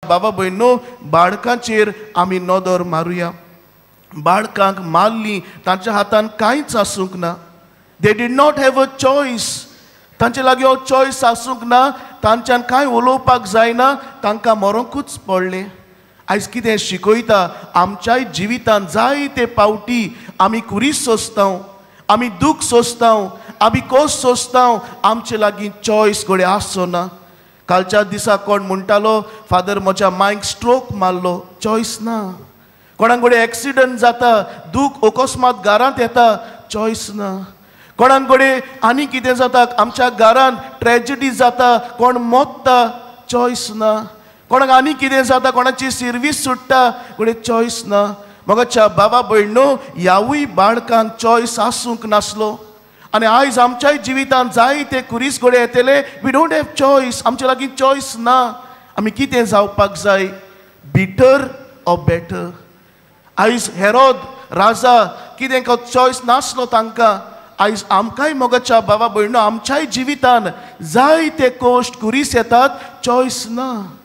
बाबा भयणो, बाळकांचेर आमी नदर मारुया. बाळकांक मारली, तांच्या हातान कांयच आसूंक ना. They did not have a choice. तांचे लागीं हो चॉयस आसूंक ना, तांच्यान कांय उलोवपाक जायना, तांकां मरोंकूच पडलें. आयज कितें शिकयता आमच्याय जिवितान जायते पावटी आमी कुरीस सोंसता, आमी दूख सोंसता, आमी कोस सोंसता, आमचे लागीं चॉयस घडये आसचो ना. कालच्या दिसा कोण म्हणटालो, फादर म्हज्या मायक स्ट्रोक मारलो, चॉयस ना. कोणाक घडये एक्सिडंट जाता, दूख अकस्मात घरांत येता, चॉयस ना. कोणाक घडये आनी कितें जाता, आमच्या घरांत ट्रेजिडी जाता, कोण मोत्ता, चॉयस ना. कोणाक आनी कितें जाता, कोणाची सिर्वीस सुट्टा, घडये चॉयस ना. मोगाच्या बाबा भयणो, ह्यावूय बाळकांक चॉयस आसूंक नासलो. आनी आयज आमच्याय जिवितांत जायते कुरीस घडये येतले, we don't have choice, आमचे लागीं चॉयस ना. आमी कितें जावपाक जाय, बिटर ऑर बेटर. आयज हेरोद राजा कितें चॉयस नासलो तांकां. आयज आमकांय मोगाच्या बाबा भयणो आमच्याय जिवितान जायते कोश्ट कुरीस येतात, चॉयस ना.